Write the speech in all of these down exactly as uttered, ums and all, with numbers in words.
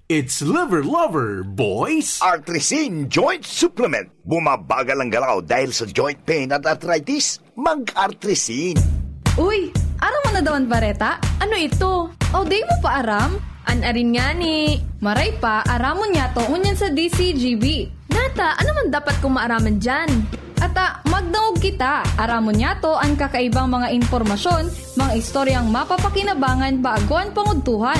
It's Liver Lover, boys! Artrisin Joint Supplement. Bumabagal ang galaw dahil sa joint pain at arthritis. Mag-Artrisin. Uy, aram mo na daw an bareta? Ano ito? O, di mo pa aram? An arin ngani. Maray pa, aramon niyato ngunyan sa D C G B. Nata, ano man dapat kong maaraman diyan? Ata, magdangog kita. Aramon niyato an kakaibang mga impormasyon, mga istoryang mapapakinabangan bago an pangudtuhan.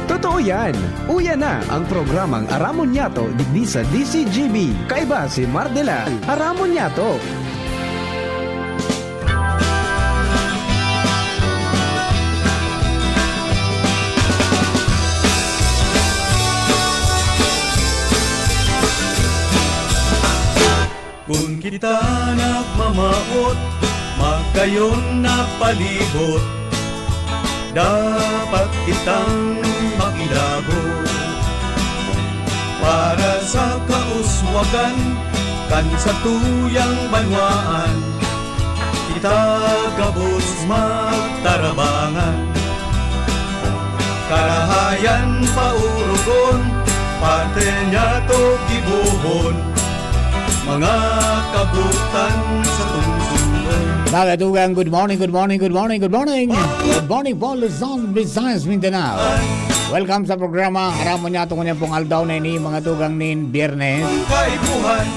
Totoo yan! Uya na ang programang Aramon Niyato digdi sa D C G B. Kaiba si Mardela. Aramon Niyato! Kun kita nagmamawot, magkayon na palibot, dapat kitang makilabot. Para sa kauswagan kan satuyang banwaan, kita gabos magtarabangan. Karahayan paurugon, pati niyato gibohon, mga kabutan sa tungsungon. Mga tugang, good morning, good morning, good morning, good morning. Good morning po, Luzon, Visayas, Mindanao. Welcome sa programa Aramon Niyato ngunyan pong aldaw na ini, mga tugang, nin Biyernes. Kaipuhan.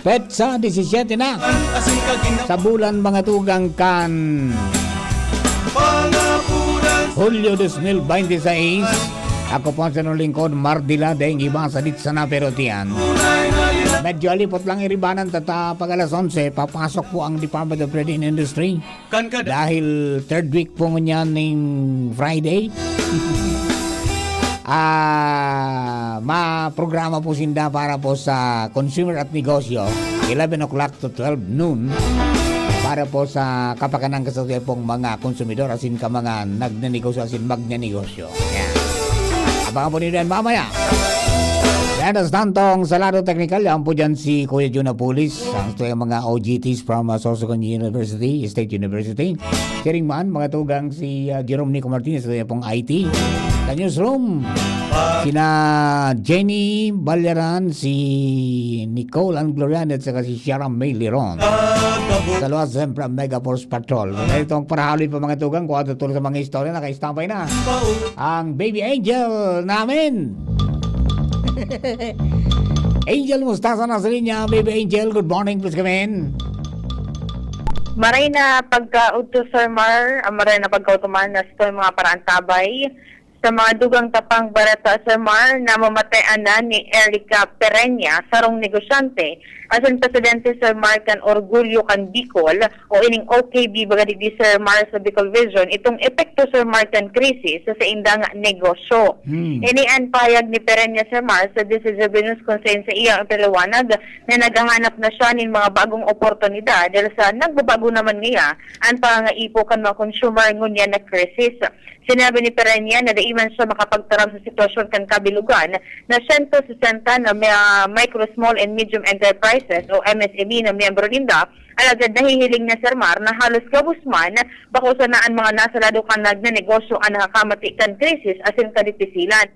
Petsa disisiete na sa bulan, mga tugang, kan Hulyo dos mil bente seis. Ako po ang sinong lingkod, Mardila, daing iba sa Ditsana, pero tiyan. Medyo alipot lang iribanan, tata pag alas onse, papasok po ang Department of Trade and Industry. Kan kada Dahil third week po ngunyan ning Friday, ah, maprograma po sinda para po sa consumer at negosyo, eleven o'clock to twelve noon, para po sa kapakanan kan satuyang mga konsumidor, asin kan mga nagnenegosyo, asin magnenegosyo. Yan. Abangan po ninyo yan mamaya. Mientras tanto, ang sa lado teknikal, yan po dyan si Kuya Jun Apulis, ang satuyang mga O G Ts from, uh, Sorsogon University, State University. Siring man, mga tugang, si, uh, Jerome Nico Martinez, sa pong I T. Sa newsroom, sina Jenny Balyaran, si Nicole Anglorian, at saka si Sharon May Liron. Sa luwas, siyempre, ang Mega Force Patrol. Kaya itong parahaloy pa, mga tugang, kung ano tuloy sa mga istorya, naka-standby na ang Baby Angel namin. Angel, musta sa nasa linya? Baby Angel, good morning, please come in. Maray na pagkaudto, Sir Mar. Ah, maray na pagkaudto man na sa mga paraantabay. Sa mga dugang tapang bareta, Sir Mar, namamatean na ni Erica Pereña, sarong negosyante, asin presidente, Sir Mar, kan Orgulyo kan Bicol, o ining O K B, baga digdi, Sir Mar, sa Bicol Vision, itong epekto, Sir Mar, kan krisis sa saindang negosyo. Hmm. Ini an pahayag ni Pereña, Sir Mar, sa D C G B News, kung saen sa iyang ipaliwanag na naghahanap na siya nin mga bagong oportunidad dahil sa nagbabago naman ngaya an pangangaipo kan mga consumer ngunyan na krisis. Sinabi ni Pereña na dai man siya makapagtaram sa sitwasyon kan kabilugan na siyento sesenta na mga micro, small and medium enterprises o M S M E na miyembro ninda, alagad nahihiling niya, Sir Mar, na halos gabos man, bako sana an mga nasa lado kan nagnenegosyo an nakakamati kan krisis asin kadipisilan.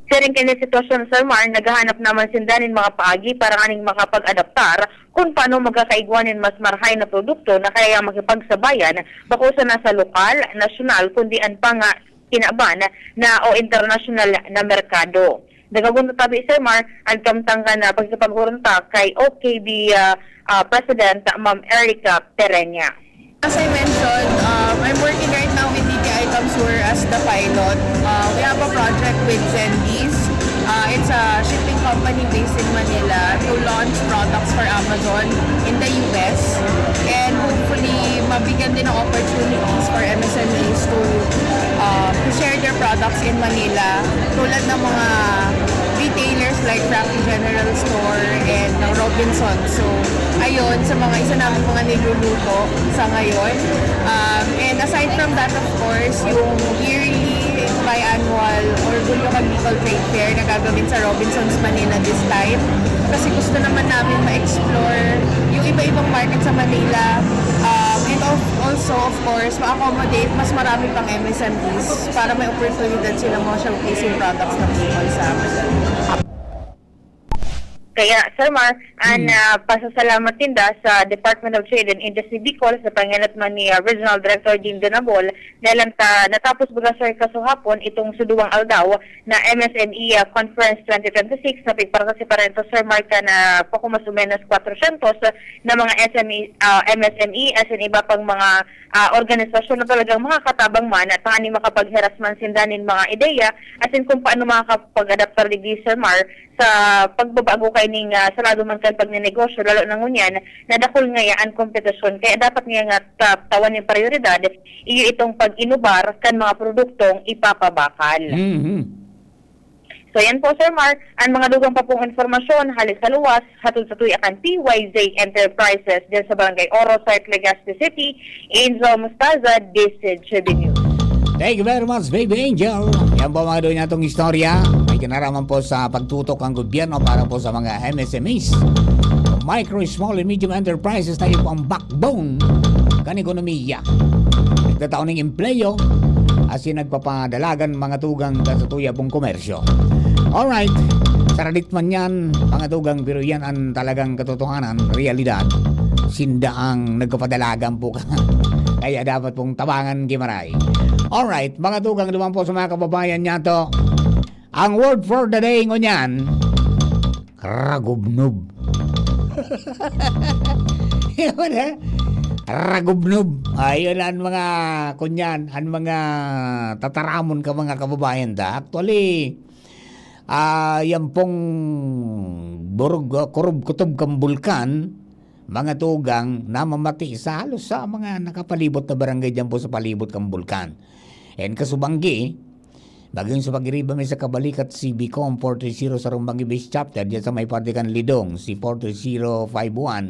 Siring kan sitwasyon, Sir Mar, naghahanap naman sinda nin mga paagi para nganing makapag-adaptar kun paano magkakaigwa nin mas marahay na produkto na kayang makipagsabayan, bako sana sa lokal, nasyonal, kundi an panga kinaban na o internasyonal na merkado. Daghagon ta tabi, Sir Mar, an kamtang kan pakikipag-orunta kay O K B, ah, ah, President Ma'am Erica Pereña. As I mentioned, um, I'm working right now with D T I Kamsur as the pilot. Uh, we have a project with Zendies. Uh, it's a shipping company based in Manila to launch products for Amazon in the U S. And hopefully, mabigyan din ng opportunities for M S M Es to, uh, to share their products in Manila. Tulad ng mga retailers like Frankie General Store and ng Robinsons. So, ayun, sa mga, isa naming mga niluluto sa ngayon. Um, and aside from that, of course, yung yearly biannual Orgulyo kan Bicol Trade Fair na gagawin sa Robinsons Manila this time. Kasi gusto naman namin ma-explore yung iba-ibang market sa Manila. Um, Of, also, of course, ma-accommodate mas marami pang M S M Es para may oportunidad sila mga showcasing products na Bicol sa Amazon. Kaya, Sir Mar, ang ah, pasasalamat ninda sa Department of Trade and Industry Bicol sa pangenot man ni ah, Regional Director Dean Donabol, dahil ang ta- natapos baga, sir, kasuhapon itong suduwang aldaw na M S M E ah, Conference twenty twenty-six na pigpartisiparan ito, Sir Mar, kan ah, poco mas o menos kwatrosyentos na mga S M E, ah, M S M E, asin iba pang mga ah, organisasyon na talagang makakatabang man at tanganing makapaghiras man sinda nin mga ideya asin kung paano makakapag-adaptar digdi, Sir Mar, sa pagbabago kaining ah, sarado man kan pagnenegosyo, lalo na ngunyan na dakul ngaya an kompetisyon. Kaya dapat ngaya nga ta- tawan nin prioridad iyo itong pag-inobar kan mga produktong ipapabakal. Mhm. So yan po, Sir Mar, ang mga dugang pa pong informasyon hali sa luwas, hatod sa tuya kan P Y Z Enterprises dyan sa Barangay Oro, South Legazpi City. Angel Mostaza, D Z G B News. Thank you very much, Baby Angel. Yan po mga doon atong istorya. May kinaraman po sa pagtutok ang gobyerno para po sa mga M S M Es. Micro, small and medium enterprises na po ang backbone kan ekonomiya. Nagtatao ng empleyo, asin nagpapadalagan mga tugang sa tuya pong komersyo. Alright, saradit man yan, mga tugang, pero yan ang talagang katotohanan, realidad. Sinda ang nagpapadalagan po ka. Kaya dapat pong tabangan, Gimaray. Alright, mga tugang, duman po sa mga kababayan niya to. Ang word for the day ngunyan, ragubnob. Yun eh. Ragubnob. Ayun ang mga, kunyan, ang mga tataramon ka mga kababayan da. Actually, ah, yan pong burog, ah, kurub-kutob kang bulkan, mga tugang, namamati sa halos sa mga nakapalibot na barangay dyan po sa palibot kang bulkan. And kasubanggi, maging sa pagiriba mi sa Kabalikat C B Com forty zero sa Rumbang Ibis Chapter, dyan sa may parte kan Lidong, si forty zero five one,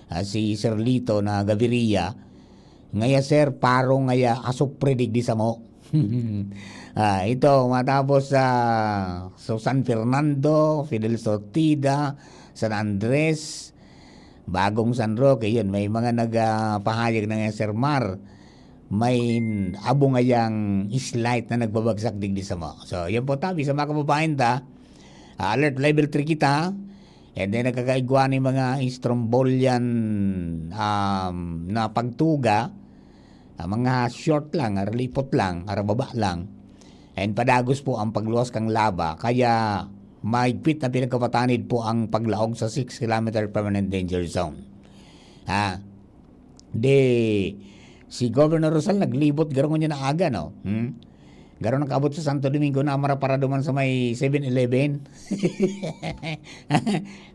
ah, si Sir Lito na Gaviria. Ngaya, sir, paro ngaya asupre digdi samo. Ah, ito, matapos sa, sa San Fernando, Fidel Sortida, San Andres, Bagong San Roque, yun, may mga nagpahayag na nga, Sir Mar, may abo ngayang slight na nagbabagsak digdi samo. So, yun po, tabi sa mga kababayan ta, alert level three kita, and then nagkakaigwa ni mga Strombolian um, na pagtuga, ah, mga short lang, ah, lipot lang, ah, baba lang. And padagos po ang pagluwas kang laba, kaya mahigpit na pinagkapatanid po ang paglaog sa six kilometer permanent danger zone. Ha? Di, si Governor Rosal naglibot garo ngunyan na aga, no? Hmm? Garo nakaabot sa Santo Domingo na maraparado man sa may seven eleven.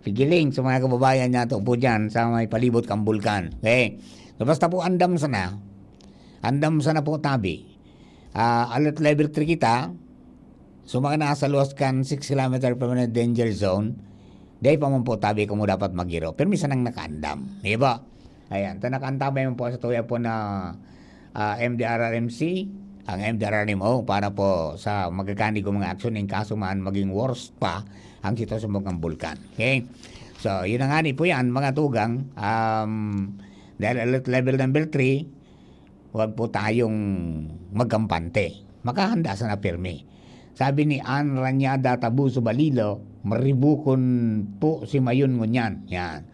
Pigiling sa mga kababayan niya to po dyan sa may palibot kang bulkan. Okay? So, basta po andam sana. Andam sana po tabi. Ah, alert level three kita. So, mga nasa luwas kan six kilometer permanent danger zone, dahil pa man po tabi kung mo dapat magiro. Pero minsan ang nakaandam. Di ba? Ayan, ta nakaantabay man po sa tuya po na ah, M D R R M C, ang M D R R M O para po sa magagani kong mga aksyon in kaso man maging worst pa ang sitwasyon ng bulkan. Okay? So, yun na nga ni po yan, mga tugang. Um, dahil alert level number three, huwag po tayong magkampante. Makahanda sana pirmi. Sabi ni Ann Ranyada Tabuso Balilo, maribukon po si Mayon ngunyan. Yan.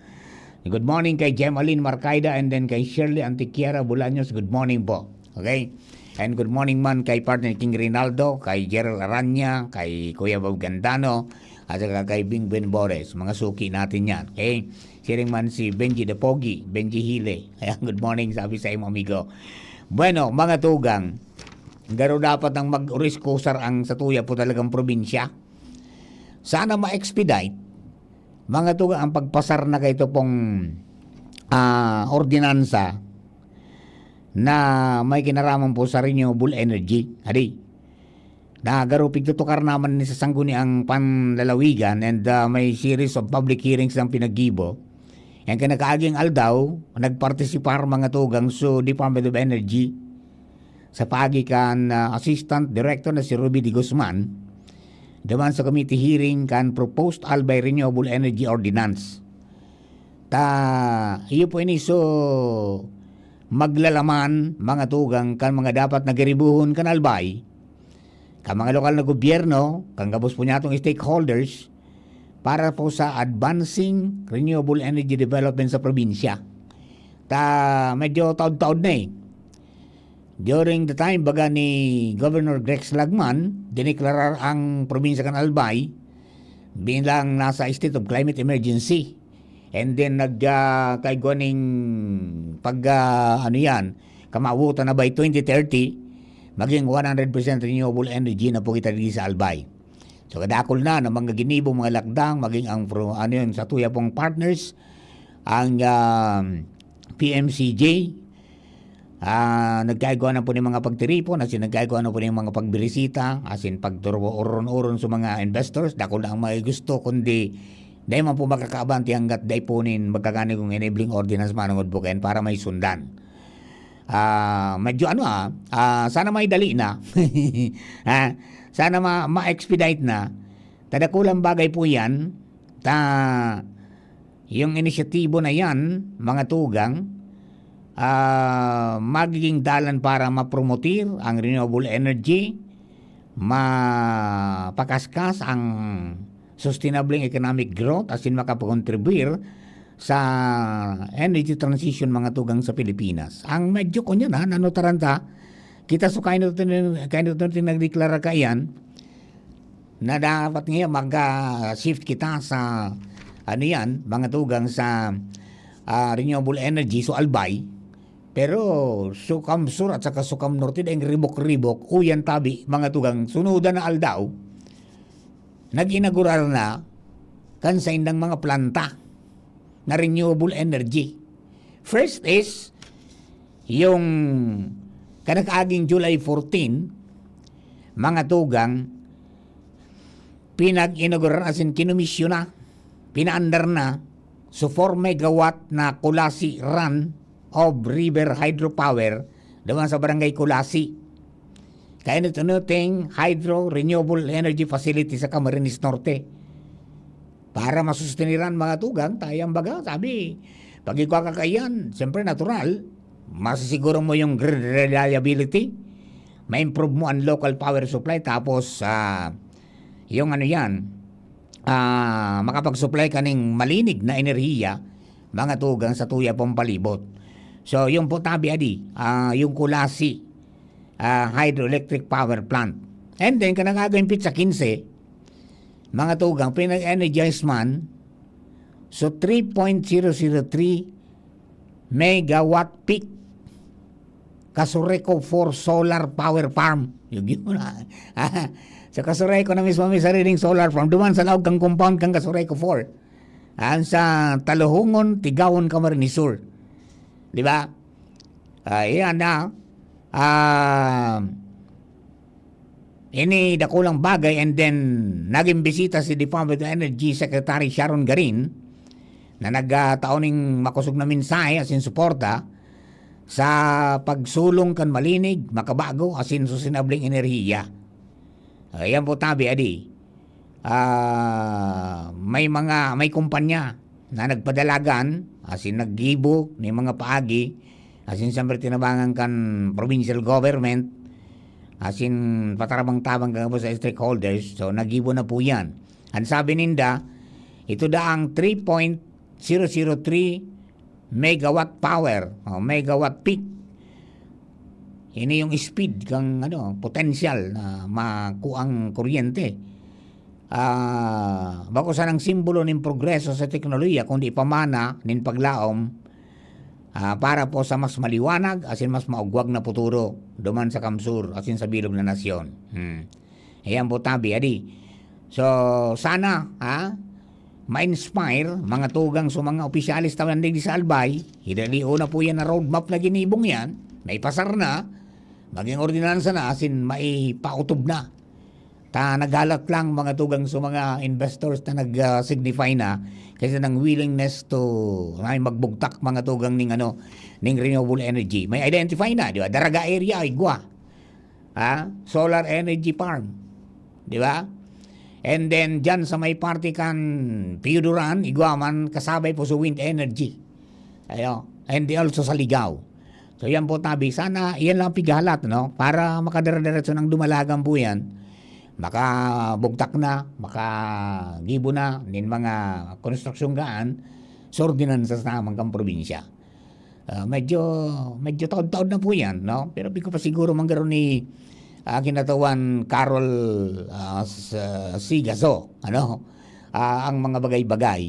Good morning kay Gemaline Marcaida and then kay Shirley Antiquiera Bolaños. Good morning po. Okay? And good morning man kay partner King Rinaldo, kay Gerald Aranya, kay Kuya Bob Gandano, at saka kay Bing Ben Bores. Mga suki natin yan. Okay? Siring man si Benji the Pogi, Benji Hile. Ayan, good morning, sabi sa imo amigo. Bueno, mga tugang, garo dapat ang mag-uriskusar ang satuya po talagang probinsya. Sana ma-expedite, mga tugang, ang pagpasar na kaito pong ah, ordinansa na may kinaraman po sa renewable energy. Adi, na garo pigtutukar naman ni sa sangguniang panlalawigan and ah, may series of public hearings ang pinaggibo. Ang kinakaaging aldaw, nagpartisipar mga tugang sa Department of Energy sa paagi kan ah, Assistant Director na si Ruby de Guzman duman sa committee hearing kan proposed Albay Renewable Energy Ordinance. Ta, iyo po ini so maglalaman, mga tugang, kan mga dapat na giribuhon kan Albay, kan mga lokal na gobyerno, kan gabos po niyatong stakeholders, para po sa advancing renewable energy development sa probinsya. Ta, medyo taod-taod na eh. During the time, baga ni Governor Grex Lagman, dineklarar ang probinsya kan Albay bilang nasa state of climate emergency. And then, nag, ah, kaigwa ning pag, ah, ano yan, kamawotan na by twenty thirty, maging one hundred percent renewable energy na po kita dito sa Albay. So, kadakol na ng mga ginibo, mga lakdang, maging ang pro-, ano yun, sa tuya pong partners, ang, ah, P M C J, ah, nagkaigwa na po ng mga pagtiripon, as in, nagkaigwa na po ng mga pagbirisita, as in, pagturo-, oron-oron sa mga investors, dakol na ang mga gusto, kundi dai man po makakaabante hanggat dai po nin magkakaigwa ning enabling ordinance manongod po kayan para may sundan. Ah, medyo ano, ah, ah, sana may dali na. Ah, sana ma-, ma-expedite na. Ta dakulang bagay po yan. Ta, yung inisyatibo na yan, mga tugang, ah, magiging dalan para mapromotir ang renewable energy, mapakaskas ang sustainable economic growth, as in makapakontribuyar sa energy transition, mga tugang, sa Pilipinas. Ang medyo ko niyan, ha, nanotaranta, kita so kainot-, kainot-, nagdeklara kaiyan, na dapat ngayon mag, ah, shift kita sa, ano yan, mga tugang, sa, ah, renewable energy, so Albay. Pero so Kamsur at saka so Kamnorte, daing ribok-ribok, uyan tabi, mga tugang, sunudan na aldaw, nag-inaugurar na kan saindang mga planta na renewable energy. First is yung kanakaaging July fourteen, mga tugang, pinag-inaugurar as in kinomisyon na, pinaandar na, so four megawatt na Culasi Run of River Hydropower, duman sa Barangay Culasi. Kainot-inuting Hydro Renewable Energy Facility sa Camarines Norte. Para masusteniran mga tugang, tayang baga, sabi, pag ikaw kakaiyan, siyempre natural, masisiguro mo yung grid reliability, ma-improve mo ang local power supply, tapos, ah, yung ano yan, ah, makapag-supply ka ning malinig na enerhiya, mga tugang sa tuya pong palibot. So, yung po tabi adi, ah, yung Culasi, ah, hydroelectric power plant. And then, kanang agawin pit sa quince, mga tugang, pinag-energize man, so three point zero zero three megawatt peak Casureco four solar power farm. Yung yun, ah. Sa Casureco na mismo may sariling solar farm. Duman sa laog kang compound kang Casureco four. Ang sa Talohongon, Tigawon, Camarines Sur. Di ba? Ah, iyan na. Ah, ini dakulang bagay, and then naging bisita si Department of Energy Secretary Sharon Garin na nagtao ning makosog na mensahe asin suporta sa pagsulong kan malinig, makabago asin sustenableng enerhiya. Ayan po tabi, adi. Ah, may mga, may kumpanya na nagpadalagan, asin naggibo nin mga paagi, asin siyempre tinabangan kan provincial government, asin patarabang-tabang kang sa stakeholders. So, naggibo na po yan. Ang sabi ninda, ito daang three point zero zero three megawatt power, o megawatt peak. Ini yung speed kang, ano, potential na makuang kuryente. Ah, bako sanang simbolo nin progreso sa teknolohiya, kundi pamana nin paglaom, ah, para po sa mas maliwanag asin mas maugwag na futuro duman sa Kamsur asin sa bilog na nasyon. Hmm. Ayan po, tabi, adi. So, sana, ha, ma-inspire, mga tugang sa mga opisyales ta digdi sa Albay, hidali una po yan na roadmap na ginibong yan, may pasar na, maging ordinansa na, asin maipautob na. Ta naghalat lang, mga tugang sa mga investors na nag, ah, signify na, kasi ng willingness to, ay, magbugtak, mga tugang ning, ano, ning renewable energy. May identify na, di ba? Daraga area, igwa. Ha? Solar energy farm. Di ba? And then, dyan sa may parte kan Pioduran, igwa man, kasabay po sa wind energy. Ayo. And also sa Ligao. So, yan po, tabi. Sana, yan lang ang pighahalat, no? Para makadire-diretso ng dumalagan po yan. Makabugtak na, makagibo na, nin mga konstruksyon gaan, sa ordinansa sa tamang kang probinsya. Ah, medyo, medyo taod-taod na po yan, no? Pero di ko pa siguro manggaro ni, ah, kinatawan Carol, ah, sa Sigaso, ano? Ah, ang mga bagay-bagay.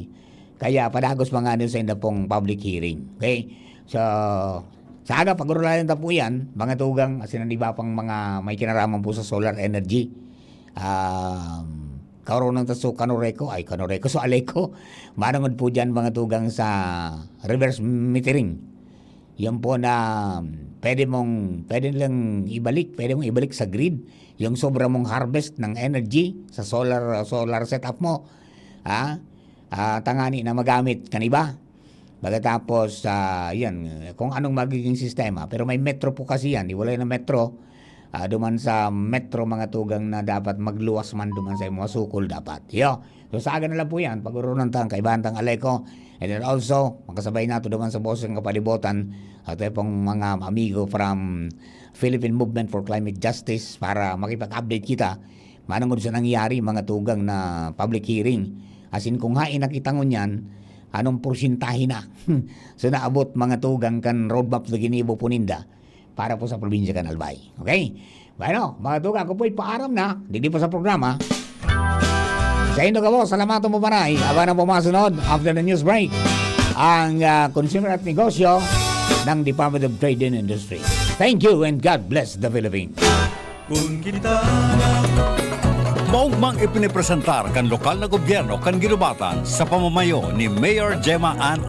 Kaya padagos mga ano sa inda pong public hearing. Okay? So, sa aga, pag-urulayan ta po yan, mga tugang, asin ang iba pang mga may kinaraman po sa solar energy. Um, karoon ng taso, Kanoreco, ay, Kanoreco, so Aleco, manangod po dyan, mga tugang, sa reverse metering. Yan po na, um, pwede mong, pwede nilang ibalik, pwede mong ibalik sa grid yung sobra mong harvest ng energy sa solar, solar setup mo. Ha? Ah, tangani na magamit kan iba. Pagkatapos, ah, yan, kung anong magiging sistema. Pero may metro po kasi yan. Iwalay na metro, ah, duman sa metro, mga tugang, na dapat magluwas man duman sa mga sukol dapat. Yo. So, sa aga na lang po yan, pag-urunan ta ang kaibahan tang Aleco. And then also, makasabay nato duman sa boses ng kapalibotan, at pong mga amigo from Philippine Movement for Climate Justice para makipag-update kita manungod sa nangyari, mga tugang, na public hearing. Asin kung hain nakita ngunyan, anong porsyentahe na? So, naabot, mga tugang, kan roadmap na ginibo po ninda para po sa probinsya kan Albay. Okay? Bueno, mga tugang, ako po'y paaram na, digdi po sa programa. Sa indo kamo, salamat mo, Paray. Aba na po masunod, after the news break, ang, ah, consumer at negosyo ng Department of Trade and Industry. Thank you and God bless the Philippines. Kun kita na Maugmang ipinipresentar kan lokal na gobyerno kan Guinobatan sa pamamayo ni Mayor Gemma Ann